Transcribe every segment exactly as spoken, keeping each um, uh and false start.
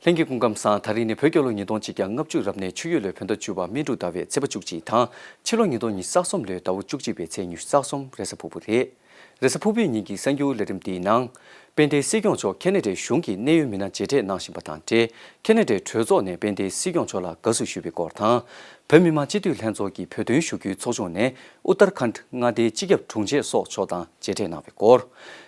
ལྷན་རྒྱས་སྐུ་ཁམས་བཟང་། ད་རིང་ནི་བོད་རྒྱལ་ལོ་ཉིས་སྟོང་ཆིག་བརྒྱ་ལྔ་བཅུ་རབ་གནས་ཆུ་ཡོས་ལོའི་བོད་ཟླ་བཅུ་པ་སྨིན་དྲུག་ཟླ་བའི་ཚེས་པ་བཅུ་གཅིག་དང་། ཕྱི་ལོ་ཉིས་སྟོང་ཉི་ཤུ་རྩ་གསུམ་ལོའི་ཟླ་བ་བཅུ་གཅིག་པའི་ཚེས་ཉི་ཤུ་རྩ་གསུམ་རེས་གཟའ་ཕུར་བུ་རེད། རེས་གཟའ་ཕུར་བུའི་ཉིན་གྱི་གསར་འགྱུར་ལས་རིམ་འདིའི་ནང་། དཔལ་ལྡན་སྲིད་སྐྱོང་མཆོག་ཁེ་ན་ཌའི་གཞུང་གི་གནད་ཡོད་མི་སྣ་མཇལ་འཕྲད་གནང་བཞིན་པ་དང་འབྲེལ། ཁེ་ན་ཌའི་གྲོས་ཚོགས་ནས་དཔལ་ལྡན་སྲིད་སྐྱོང་མཆོག་ལ་དགའ་བསུ་ཞུས་པའི་སྐོར་དང་། བོད་མི་མང་སྤྱི་འཐུས་ལྷན་ཚོགས་ཀྱི་བོད་དོན་ཞུ་སྐུལ་ཚོགས་ཆུང་ནས་ཨུ་ཏར་ཁཱན་མངའ་སྡེའི་སྤྱི་ཁྱབ་དྲུང་ཆེ་སོགས་མཆོག་དང་མཇལ་འཕྲད་གནང་བའི་སྐོར།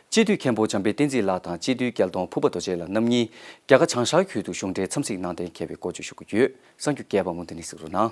སྤྱི་འཐུས་མཁན་པོ་འཇམ་དཔལ་བསྟན་འཛིན་ལགས་དང་སྤྱི་འཐུས་རྒྱལ་གདོང་ཕུར་པ་རྡོ་རྗེ་ལགས་རྣམ་གཉིས་རྒྱ་གར་བྱང་ཤར་ཁུལ་དུ་གཞུང་འབྲེལ་འཚམས་གཟིགས་གནང་གཏན་འཁེལ་བའི་སྐོར་བརྗོད་ཞུ་རྒྱུ་ཡོད། གསར་འགྱུར་རྒྱས་པ་མུ་མཐུད་ནས་གཟིགས་རོགས་གནང་།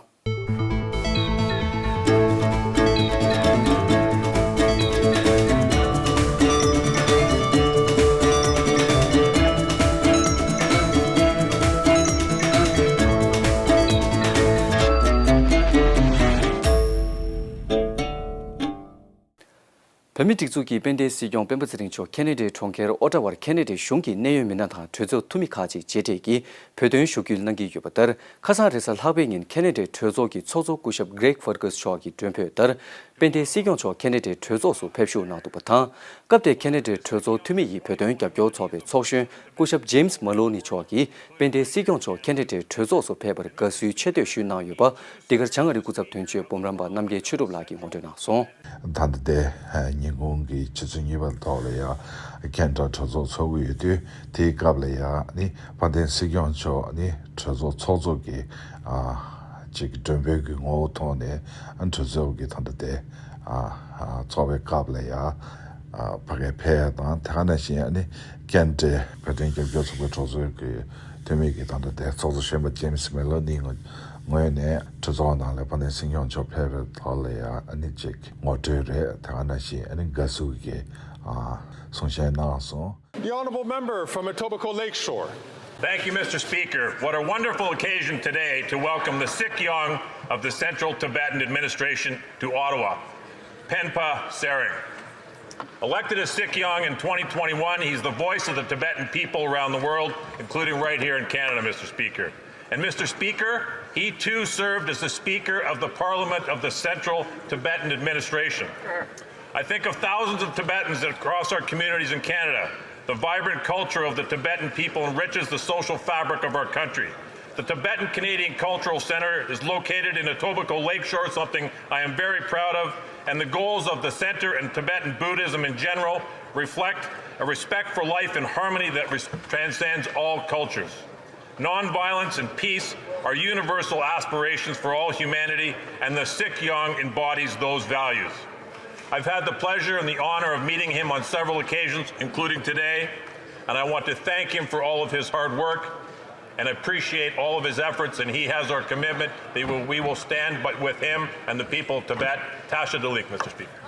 བོད་མིའི་སྒྲིག་འཛུགས་ཀྱི་དཔལ་ལྡན་སྲིད་སྐྱོང་སྤེན་པ་ཚེ་རིང་མཆོག་ཁེ་ན་ཌའི་གྲོང་ཁྱེར་ཨོ་ཊ་ཝར་ཁེ་ན་ཌའི་གཞུང་གི་གནད་ཡོད་མི་སྣ་དང་གྲོས་ཚོགས་འཐུས་མི་ཁག་ཅིག་མཇལ་འཕྲད་ཀྱིས་བོད་དོན་ཞུ་སྐུལ་གནང་གི་ཡོད་པ་ལྟར། ཁ་སང་རེས་གཟའ་ལྷག་པའི་ཉིན་ཁེ་ན་ཌའི་གྲོས་ཚོགས་ཀྱི་ཚོགས་གཙོ་སྐུ་ཞབས་Greg Fergus་མཆོག་གི་མགྲོན་འབོད་ལྟར། དཔལ་ལྡན་སྲིད་སྐྱོང་མཆོག་ཁེ་ན་ཌའི་གྲོས་ཚོགས་སུ་ཕེབས་བཞུགས་གནང་འདུག་པ་དང་། སྐབས་དེར་ཁེ་ན་ཌའི་གྲོས་ཚོགས་འཐུས་མི་ཡི་བོད་དོན་རྒྱབ་སྐྱོར་ཚོགས་པའི་ཚོགས་གཞོན་སྐུ་ཞབས་James Maloney་མཆོག་གིས་དཔལ་ལྡན་སྲིད་སྐྱོང་མཆོག་ཁེ་ན་ཌའི་གྲོས་ཚོགས་སུ་ཕེབས་པར་དགའ་བསུའི་ཆེ་བསྟོད་ཞུས་གནང་ཡོད་པ། འདི་གར་བྱང་ཨ་རིའི་སྐུ་ཚབ་དོན་གཅོད་འབུམ་རམས་པ་རྣམ་རྒྱལ་ཆོས་གྲུབ་ལགས་ཀྱིས་ངོ་སྤྲོད་གནང་སོང་། ད་ལྟ་དེ་ཉིན་གུང་གི་ཆུ་ཚོད་གཉིས་པ་ཐོག་ལ་ཡང་ཁེ་ན་ཌ་གྲོས་ཚོགས་ཚོགས་ཀྱི་ཡོད་དུས། དེའི་སྐབས་ལ་ཡང་ནི་དཔལ་ལྡན་སྲིད་སྐྱོང་མཆོག་ནི་གྲོས་ཚོགས་ཚོགས་གཙོ་གི་ཨ་ཅིག་མགྲོན་འབོད་ཀྱི་ངོ་བོ་ཐོག་ནས་ཨ་གྲོས་ཚོགས་ཀྱི་ད་ལྟ་དེ་ཨ་ཚོགས་པའི་སྐབས་ལ་ཡང་ཨ་ཕ་གིར་ཕེབས་ཡ་དང་། དེ་ག་ནང་བཞིན་ཨ་ནི་ཁེ་ན་ཌའི་བོད་དོན་རྒྱབ་སྐྱོར་ཚོགས་པའི་གྲོས་ཚོགས་ཀྱི་འཐུས་མི་གི་ད་ལྟ་དེ་ཚོགས་གཙོ་གཞོན་པ་James Maloney་ངོས་ནས་གྲོས་ཚོགས་ནང་ལ་དཔལ་ལྡན་སྲིད་སྐྱོང་མཆོག་ཕེབས་པའི་ཐོག་ལ་ཡང་ཨ་ནི་ཅིག་ངོ་སྤྲོད་རེད། དེ་ག་ནང་བཞིན་ཨ་ནི་དགའ་བསུ་གི་ཨ་གསུང་བཤད་གནང་སོང་། The Honorable Member from Etobicoke Lakeshore. Thank you, Mister Speaker. What a wonderful occasion today to welcome the Sikyong of the Central Tibetan Administration to Ottawa, Penpa Tsering. Elected as Sikyong in twenty twenty-one, he's the voice of the Tibetan people around the world, including right here in Canada, Mister Speaker. And Mister Speaker, he too served as the Speaker of the Parliament of the Central Tibetan Administration. I think of thousands of Tibetans across our communities in Canada. The vibrant culture of the Tibetan people enriches the social fabric of our country. The Tibetan Canadian Cultural Centre is located in Etobicoke Lakeshore, something I am very proud of, and the goals of the Centre and Tibetan Buddhism in general reflect a respect for life and harmony that res- transcends all cultures. Nonviolence and peace are universal aspirations for all humanity, and the Sikyong embodies those values. I've had the pleasure and the honor of meeting him on several occasions, including today, and I want to thank him for all of his hard work and appreciate all of his efforts, and he has our commitment that we will, we will stand by, with him and the people of Tibet. Tasha Delik, Mister Speaker.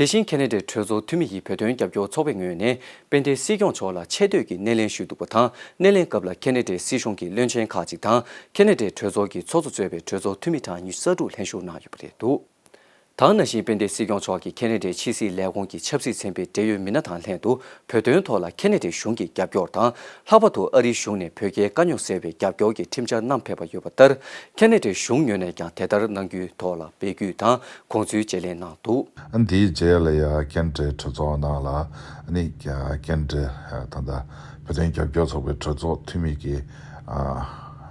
དེ་བཞིན་ཁེ་ན་ཌའི་གྲོས་ཚོགས་འཐུས་མི་ཡིས་བོད་དོན་རྒྱབ་སྐྱོར་ཚོགས་པའི་ངོས་ནས་དཔལ་ལྡན་སྲིད་སྐྱོང་མཆོག་ལ་ཆེ་བསྟོད་ཀྱི་སྣེ་ལེན་ཞུས་འདུག་པ་དང་། སྣེ་ལེན་སྐབས་ལ་ཁེ་ན་ཌའི་སྲིད་གཞུང་གི་བློན་ཆེན་ཁག་ཅིག་དང་། ཁེ་ན་ཌའི་གྲོས་ཚོགས་ཀྱི་ཚོགས་གཙོ་གཙོས་པའི་གྲོས་ཚོགས་འཐུས་མི་གྲངས་ཉི་ཤུ་རྩ་དྲུག་ལྷན་ཞུགས་གནང་ཡོད་པ་རེད་འདུག་ད་ག་ནང་བཞིན་དཔལ་ལྡན་སྲིད་སྐྱོང་མཆོག་གིས་ཁེ་ན་ཌའི་ཕྱི་སྲིད་ལས་ཁུངས་ཀྱི་ཆབ་སྲིད་ཚན་པའི་འབྲེལ་ཡོད་མི་སྣ་དང་ལྷན་དུ། བོད་དོན་ཐོག་ལ་ཁེ་ན་ཌའི་གཞུང་གི་རྒྱབ་སྐྱོར་དང་། ལྷག་པར་དུ་ཨ་རིའི་གཞུང་ནས་བོད་རྒྱའི་དཀའ་རྙོག་སེལ་བའི་རྒྱབ་སྐྱོར་གྱི་ཁྲིམས་འཆར་བསྣམས་ཕེབས་པ་ཡོད་པ་ལྟར། ཁེ་ན་ཌའི་གཞུང་ངོས་ནས་ཀྱང་དེ་ལྟར་གནང་རྒྱུའི་ཐོག་ལ་འབོད་སྐུལ་དང་དགོངས་ཚུལ་བརྗེ་ལེན་གནང་འདུག་དེའི་རྗེས་ལ་ཡང་ཁེ་ན་ཌའི་གྲོས་ཚོགས་ནང་ལ་ནི་ཁེ་ན་ཌའི་ད་ལྟ་བོད་དོན་རྒྱབ་སྐྱོར་ཚོགས་པའི་གྲོས་ཚོགས་འཐུས་མི་གི་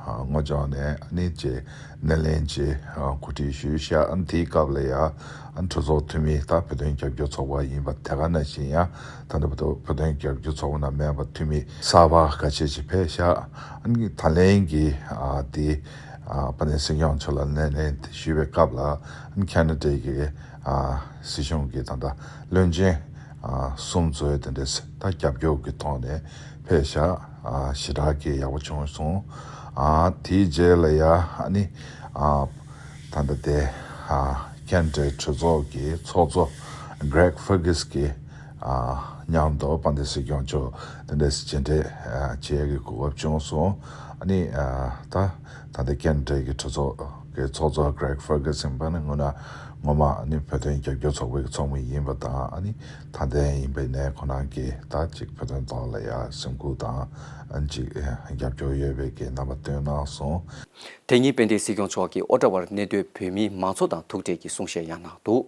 ངོ་བཅར་ནས་ནི་ཅེས་སྣེ་ལེན་གྱི་གོ་སྒྲིག་ཞུས་ཤག་དེའི་སྐབས་ལ་ཡང་གྲོས་ཚོགས་འཐུས་མི་ད་བོད་དོན་རྒྱབ་སྐྱོར་ཚོགས་པ་ཡིན་པ་དེ་ག་ནང་བཞིན་ཡང་ད་ལྟ་བོད་དོན་རྒྱབ་སྐྱོར་ཚོགས་པ་ནང་མེད་པ་འཐུས་མི་གསར་པ་ཁ་ཤས་ཤིག་ཕེབས་ཤག་ད་ལན་གྱི་དེ་དཔལ་ལྡན་སྲིད་སྐྱོང་མཆོག་ལ་སྣེ་ལེན་དེ་ཞུས་པའི་སྐབས་ལ་ཁེ་ན་ཌའི་གི་སྲིད་གཞུང་གི་ད་ལྟ་བློན་ཆེན་གསུམ་ཚོས་དེ་འདྲས་ད་རྒྱབ་སྐྱོར་གྱི་ཐོག་ནས་ཕེབས་ཤག་ཞེ་དྲག་གི་ཡག་པོ་བྱུང་སོང་། དེའི་རྗེས་ལ་ཡ་ནི་ད་ལྟ་དེ་ཁེ་ན་ཌའི་གྲོས་ཚོགས་ཀྱི་ཚོགས་གཙོ་Greg Fergus་གི་མཉམ་དུ་དཔལ་ལྡན་སྲིད་སྐྱོང་མཆོག་དེ་འདྲས་མཇལ་འཕྲད་བྱེད་ཡག་གི་གོ་སྐབས་བྱུང་སོང་། ཨ་ནི་ད་ད་ལྟ་ཁེ་ན་ཌའི་གི་གྲོས་ཚོགས་ཀྱི་ཚོགས་གཙོ་Greg Fergus་ཡིན་པ་ནི་སྔོན་ན་ངོ་མ་ཨ་ནི་བོད་དོན་རྒྱབ་སྐྱོར་ཚོགས་པའི་ཚོགས་མི་ཡིན་པ་དང་། ཨ་ནི་ད་ལྟ་ཡིན་པའི་ནས་ཁོ་རང་གིས་ད་ཅིག་བོད་དོན་ཐོག་ལ་ཡ་སེམས་ཁུར་དང་ཨ་ནི་ཅིག་རྒྱབ་སྐྱོར་ཡོད་པའི་གི་རྣམ་པ་སྟོན་གནང་སོང་། དེ་ཉིན་དཔལ་ལྡན་སྲིད་སྐྱོང་མཆོག་གིས་ཨོ་ཊ་ཝར་གནས་སྡོད་བོད་མིའི་མང་ཚོགས་དང་ཐུག་འཕྲད་ཀྱིས་གསུང་བཤད་ཡང་གནང་འདུག་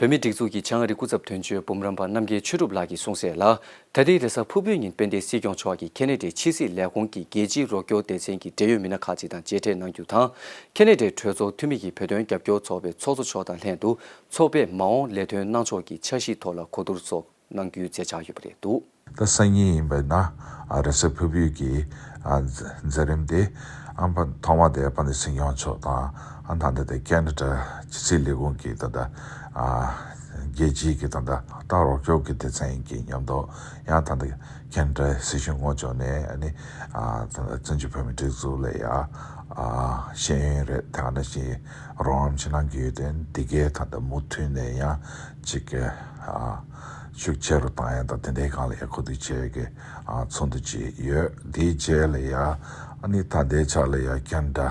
བོད་མིའི་སྒྲིག་འཛུགས་ཀྱི་བྱང་ཨ་རིའི་སྐུ་ཚབ་དོན་གཅོད་འབུམ་རམས་པ་རྣམ་རྒྱལ་ཆོས་གྲུབ་ལགས་ཀྱིས་གསུངས་གསལ་ལ། ད་ལྟའི་རེས་གཟའ་ཕུར་བུའི་ཉིན་དཔལ་ལྡན་སྲིད་སྐྱོང་མཆོག་གིས་ཁེ་ན་ཌའི་ཕྱི་སྲིད་ལས་ཁུངས་ཀྱི་རྒྱལ་སྤྱིའི་རོགས་སྐྱོར་སྡེ་ཚན་གྱི་འབྲེལ་ཡོད་མི་སྣ་ཁག་ཅིག་དང་མཇལ་འཕྲད་གནང་རྒྱུ་དང་། ཁེ་ན་ཌའི་གྲོས་ཚོགས་འཐུས་མི་ཡིས་བོད་དོན་རྒྱབ་སྐྱོར་ཚོགས་པའི་ཚོགས་གཙོ་མཆོག་དང་ལྷན་དུ་ཚོགས་པས་མ་འོངས་ལས་དོན་གནང་ཕྱོགས་ཀྱི་འཆར་གཞི་ཐོག་ལ་གོ་བསྡུར་སོགས་གནང་རྒྱུའི་མཛད་འཆར་ཡོད་པ་རེད་འདུག། ད་སང་ཉིན་ཡིན་པ་ན་ཨ་རེས་གཟའ་ཕུར་བུའི་གི་ཨ་མཛད་རིམ་དེ་ཨ་ཕ་ཐོག་མ་དེ་དཔལ་ལྡན་སྲིད་སྐྱོང་མཆོག་དང་ཨ་ད་ལྟ་དེ་ཁེ་ན་ཌ་ཕྱི་སྲིད་ལས་ཁུངས་ཀྱི་ད་ལྟ་ཨ་རྒྱལ་སྤྱིའི་གི་ད་ལྟ་ད་རོགས་སྐྱོར་གྱི་སྡེ་ཚན་གྱི་མཉམ་དུ་ཡང་ད་ལྟ་ཁེ་ན་ཌ་སྲིད་གཞུང་ངོས་ཕྱོགས་ནས་ཨ་ནི་ཨ་ད་ལྟ་བཙན་བྱོལ་བོད་མིའི་སྒྲིག་འཛུགས་ལ་ཡ་ཨ་ཤེས་ཡོན་རེད། དེ་ག་ནང་བཞིན་རོགས་རམ་བྱེད་གནང་གི་ཡོད་དེ་འདི་གའི་ད་ལྟ་མུ་མཐུད་ནས་ཡང་ཅིག་གི་ཨ། ཤུགས་ཆེ་རུ་བཏང་ཡ་དང་དེ་འདྲའི་སྒང་ལ་ཡ་གོ་བསྡུར་བྱེད་ཡ་གི་ཨ་ཚོགས་འདུ་ཅིག་ཡོད། དེའི་རྗེས་ལ་ཡ་ཨ་ནི་ད་ལྟའི་ཆ་ལ་ཡ་ཁེ་ན་ཌ་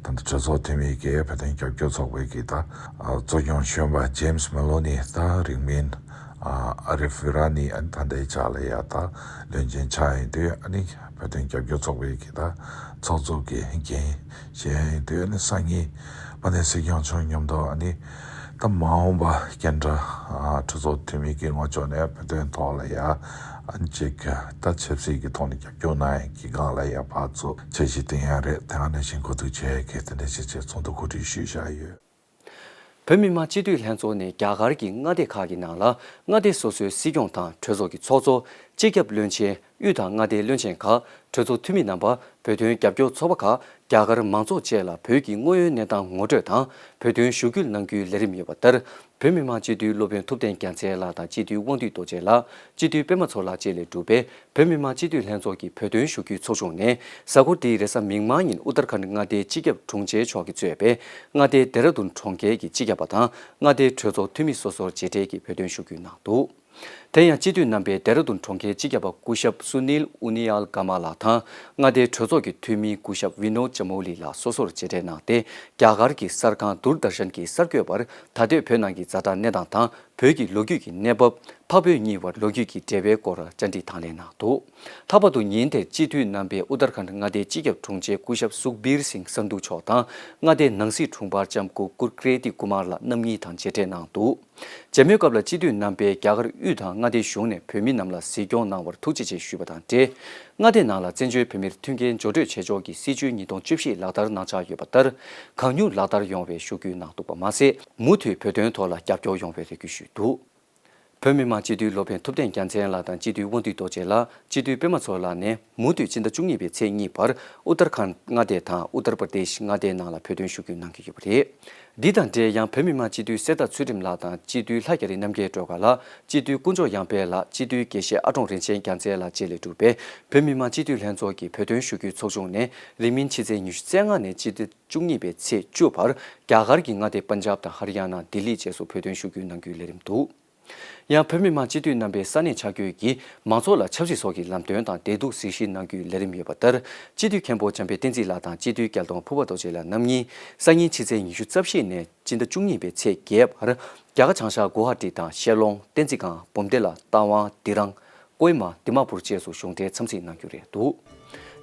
ད་ལྟ་གྲོས་ཚོགས་འཐུས་མི་གི་བོད་དོན་རྒྱབ་སྐྱོར་ཚོགས་པའི་གི་ད་ཨ་གཙོ་སྐྱོང་གཞོན་པ་ཇེམ་སི་མེ་ལོ་ནི་ད་རིང་མིན་ཨ་ཨ་རི་ཧྥི་ར་ནི་ཨ་ནི་ད་ལྟའི་ཆ་ལ་ཡ་ད་བློན་ཆེན་ཆགས་ཡིན་དུས་ཨ་ནི་བོད་དོན་རྒྱབ་སྐྱོར་ཚོགས་པའི་གི་ད་ཚོགས་གཙོ་གི་འགན་བཞེས་ཡིན་དུས་ཨ་ནི་སང་ཉིན་དཔལ་ལྡན་སྲིད་སྐྱོང་མཆོག་མཉམ་དུ་ཨ་ནི། ད་མ་འོངས་པ་ཁེ་ན་ཌ་ཨ་གྲོས་ཚོགས་འཐུས་མི་གི་ངོས་ཕྱོགས་ནས་བོད་དོན་ཐོག་ལ་ཡ་ཨ་ཅིག་ད་ཆབ་སྲིད་ཀྱི་ཐོག་ནས་རྒྱབ་སྐྱོར་གནང་ཡ་གི་སྒང་ལ་ཡ་ཕར་ཚུར་འཆར་གཞི་བཏིང་ཡ་རེད། དེ་ག་ནང་བཞིན་གོ་བསྡུར་བྱེད་ཡ་གི་དེ་འདྲ་བྱས་བྱས་ཚོགས་འདུ་གོ་སྒྲིག་ཞུས་བཞག་ཡོད། བོད་མི་མང་སྤྱི་འཐུས་ལྷན་ཚོགས་ནས་རྒྱ་གར་གྱི་མངའ་སྡེ་ཁག་གི་ནང་ལ་མངའ་སྡེ་སོ་སོའི་སྲིད་སྐྱོང་དང་གྲོས་ཚོགས་ཀྱི་ཚོགས་གཙོ། སྤྱི་ཁྱབ་བློན་ཆེན། དབུས་དང་མངའ་སྡེའི་བློན་ཆེན་ཁག་གྲོས་ཚོགས་འཐུས་མི་རྣམ་པ། བོད་དོན་རྒྱབ་སྐྱོར་ཚོགས་པ་ཁག་རྒྱ་གར་མང་ཚོགས་བཅས་ལ་བོད་ཀྱི་དངོས་ཡོད་གནས་སྟངས་ངོ་སྤྲོད་དང་བོད་དོན་ཞུ་སྐུལ་གནང་རྒྱུའི་ལས་རིམ་ཡོད་པ་ལྟར། བོད་མི་མང་སྤྱི་འཐུས་སློབ་དཔོན་ཐུབ་བསྟན་རྒྱལ་མཚན་ལགས་དང་སྤྱི་འཐུས་དབང་འདུས་རྡོ་རྗེ་ལགས། སྤྱི་འཐུས་པད་མ་མཚོ་ལགས་བཅས་ལས་གྲུབ་པའི་བོད་མི་མང་སྤྱི་འཐུས་ལྷན་ཚོགས་ཀྱི་བོད་དོན་ཞུ་སྐུལ་ཚོགས་ཆུང་ནས་གཟའ་འཁོར་འདིའི་རེས་གཟའ་མིག་དམར་ཉིན་ཨུ་ཏར་ཁཱན་མངའ་སྡེའི་སྤྱི་ཁྱབ་དྲུང་ཆེ་མཆོག་གིས་གཙོས་པའི་མངའ་སྡེའི་ལྡེ་ར་ལྡུན་གྲོང་ཁྱེར་གྱི་སྤྱི་ཁྱབ་པ་དང་མངའ་སྡེའི་གྲོས་ཚོགས་འཐུས་མི་སོ་སོར་མཇལ་འཕྲད་ཀྱིས་བོད་དོན་ཞུ་སྐུལ་གནང་འདུག། དེ་ཡང་སྤྱི་འཐུས་རྣམ་པས་ལྡེ་ར་ལྡུན་གྲོང་ཁྱེར་སྤྱི་ཁྱབ་པ་སྐུ་ཞབས་སུ་ནིལ་ཨུ་ནི་ཡལ་ཀ་མ་ལགས་དང་མངའ་སྡེའི་གྲོས་ཚོགས་ཀྱི་འཐུས་མི་སྐུ་ཞབས་བི་ནོད་ཇ་མོ་ལི་ལགས་སོ་སོར་མཇལ་འཕྲད་གནང་སྟེ། རྒྱ་གར་གྱི་གསར་ཁང་དུར་དར་ཤན་གྱིས་གསར་འགོད་པར་ད་ལྟོས་བོད་ནང་གི་ཛ་དྲག་གནས་སྟངས་དང་བོད་ཀྱི་ལོ་རྒྱུས་ཀྱི་གནས་བབ། འཕགས་བོད་གཉིས་བར་ལོ་རྒྱུས་ཀྱི་འབྲེལ་བའི་སྐོར་བཅར་འདྲི་དང་ལེན་གནང་འདུག། ལྷག་པར་དུ་ཉིན་དེར་སྤྱི་འཐུས་རྣམ་པས་ཨུ་ཏར་ཁཱན་མངའ་སྡེའི་སྤྱི་ཁྱབ་དྲུང་ཆེ་སྐུ་ཞབས་སུག་བིར་སིང་སན་དྷུ་མཆོག་དང་མངའ་སྡེའི་ནང་སྲིད་དྲུང་འཕར་ལྕམ་སྐུ་ཀུར་ཀྲེ་ཏི་ཀུ་མར་ལགས་རྣམ་གཉིས་དང་མཇལ་འཕྲད་གནང་འདུག། མཇལ་མོལ་སྐབས་ལ་སྤྱི་འཐུས་རྣམ་པས་རྒྱ་གར་དབུས་དང་མངའ་སྡེའི་གཞུང་ནས་བོད་མི་རྣམས་ལ་གཟིགས་སྐྱོང་གནང་བར་ཐུགས་རྗེ་ཆེ་ཞུས་པ་དང་འབྲེལ། མངའ་སྡེ་ནང་ལ་བཙན་བྱོལ་བོད་མིར་མཐུན་རྐྱེན་སྦྱོར་སྤྲོད་བྱེད་ཕྱོགས་ཀྱི་སྲིད་བྱུས་ཉིས་སྟོང་བཅུ་བཞི་ལག་བསྟར་གནང་འཆར་ཡོད་པ་ལྟར། གང་མྱུར་ལག་བསྟར་ཡོང་བའི་ཞུ་སྐུལ་གནང་འདུག་པ་མ་ཟད། མུ་མཐུད་བོད་དོན་ཐོག་ལ་རྒྱབ་སྐྱོར་ཡོང་བའི་རེ་སྐུལ་ཞུས་འདུག། བོད་མི་མང་སྤྱི་འཐུས་སློབ་དཔོན་ཐུབ་བསྟན་རྒྱལ་མཚན་ལགས་དང་སྤྱི་འཐུས་དབང་འདུས་རྡོ་རྗེ་ལགས། སྤྱི་འཐུས་པད་མ་མཚོ་ལགས་ནས་མུ་མཐུད་སྤྱི་ཟླ་བཅུ་གཉིས་པའི་ཚེས་གཉིས་བར་ཨུ་ཏར་ཁཱན་མངའ་སྡེ་དང་ཨུ་ཏར་པར་དེཤ་མངའ་སྡེའི་ནང་ལ་བོད་དོན་ཞུ་སྐུལ་གནང་གི་ཡོད་པ་རེད། འདི་དང་འབྲེལ་ཡང་བོད་མི་མང་སྤྱི་འཐུས་གསེར་རྟ་ཚུལ་ཁྲིམས་ལགས་དང་སྤྱི་འཐུས་ལྷ་རྒྱ་རི་རྣམ་རྒྱལ་སྒྲོལ་དཀར་ལགས། སྤྱི་འཐུས་དཀོན་མཆོག་གཡང་འཕེལ་ལགས། སྤྱི་འཐུས་དགེ་བཤེས་ཨ་ཀྲོང་རིན་ཆེན་རྒྱལ་མཚན་ལགས་བཅས་ལས་གྲུབ་པའི་བོད་མི་མང་སྤྱི་འཐུས་ལྷན་ཚོགས་ཀྱི་བོད་དོན་ཞུ་སྐུལ་ཚོགས་ཆུང་ནས་རིང་མིན་ཕྱི་ཚེས་ཉི་ཤུ་རྩ་ལྔ་ནས་སྤྱི་ཟླ་བཅུ་གཉིས་པའི་ཚེས་བཅུ་བར་རྒྱ་གར་གྱི་མངའ་སྡེ་པན་ཇབ་དང་ཧ་རི་ཡ་ན། ལྡི་ལི་བཅས་སུ་བོད་དོན་ཞུ་སྐུལ་གནང་རྒྱུའི་ལས་རིམ་འདུག། ཡང་བོད་མི་མང་སྤྱི་འཐུས་རྣམ་པས་ས་གནས་ཆ་བགོས་ཀྱིས་མང་ཚོགས་ལ་ཆབ་སྲིད་སོགས་ཀྱི་ལམ་སྟོན་དང་བདེ་སྡུག་གཟིགས་ཞིབ་གནང་རྒྱུའི་ལས་རིམ་ཡོད་པ་ལྟར། སྤྱི་འཐུས་མཁན་པོ་འཇམ་དཔལ་བསྟན་འཛིན་ལགས་དང་སྤྱི་འཐུས་རྒྱལ་གདོང་ཕུར་པ་རྡོ་རྗེ་ལགས་རྣམ་གཉིས་སང་ཉིན་ཕྱི་ཚེས་ཉི་ཤུ་རྩ་བཞི་ནས་སྤྱི་ཟླ་བཅུ་གཉིས་པའི་ཚེས་བརྒྱད་བར་རྒྱ་གར་བྱང་ཤར་གུ་ཧ་ཏི་དང་ཤེ་ལོང་། བསྟན་འཛིན་སྒང་། བུམ་སྡེ་ལ། རྟ་དབང་། དི་རང་། ཀོ་ཧི་མ། དི་མ་པུར་བཅས་སུ་གཞུང་འབྲེལ་འཚམས་གཟིགས་གནང་རྒྱུ་རེད་འདུག།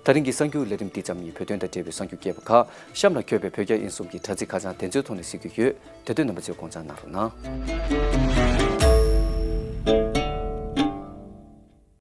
ད་རིང་གི་གསར་འགྱུར་ལས་རིམ་འདི་ཙམ་ཡིན། བོད་དོན་དང་འབྲེལ་བའི་གསར་འགྱུར་རྒྱས་པ་ཁག་གཤམ་ལ་འཁོད་པའི་བོད་རྒྱ་དབྱིན་གསུམ་གྱི་དྲ་ཚིགས་ཁ་བྱང་དེ་ཚོའི་ཐོག་ནས་གཟིགས་རྒྱུ་ཡོད། དེ་དུས་རྣམ་པ་ཚོས་དགོངས་འཇགས་གནང་རོགས་གནང་།